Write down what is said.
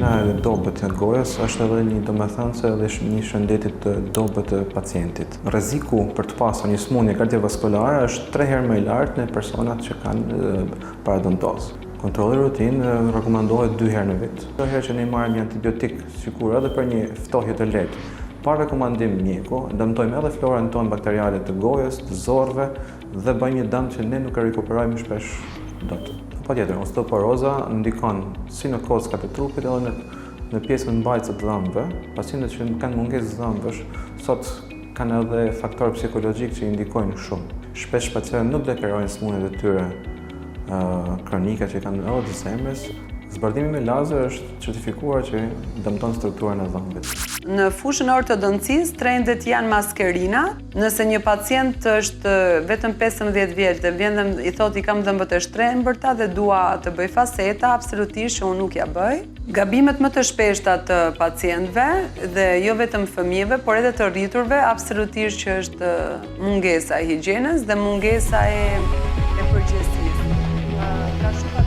Higjiena e dobët e gojës është edhe një domethënëse edhe një shëndetit të dobët të pacientit. Rreziku për të pasur një sëmundje kardiovaskulare është 3 herë më i lartë në personat që kanë parodontozë. Kontrolli rutinë rekomandohet 2 herë në vit. Çdo herë që ne marrim një antibiotik, sikur edhe për një ftohje të lehtë, pa rekomandim mjeku, dëmtojmë edhe florën tonë bakteriale të gojës, të zorrëve dhe bëjmë një dëm që ne nuk e rikuperojmë shpesh dot. Patjetër, osteoporoza ndikon si në kockat e trupit edhe në në pjesën mbajtëse të dhëmbëve. Pacientët që kanë mungesë dhëmbësh sot kanë edhe faktorë psikologjik që i ndikojnë shumë. Shpesh pacientët nuk deklarojnë sëmundjet e tyre kronike që kanë edhe të zemrës. Zbardhimi me lazer është certifikuar që dëmton strukturën e dhëmbit. Në fushën e ortodoncisë, trendet janë maskerina. Nëse një pacient është vetëm 15 vjeç dhe vjen dhe i thotë i kam dhëmbët e shtrembërta dhe dua të bëj faseta, absolutisht që unë nuk ja bëj. Gabimet më të shpeshta të pacientëve dhe jo vetëm fëmijëve, por edhe të rriturve, absolutisht që është mungesa e higjienës dhe mungesa e e përgjegjësisë. Ka shumë.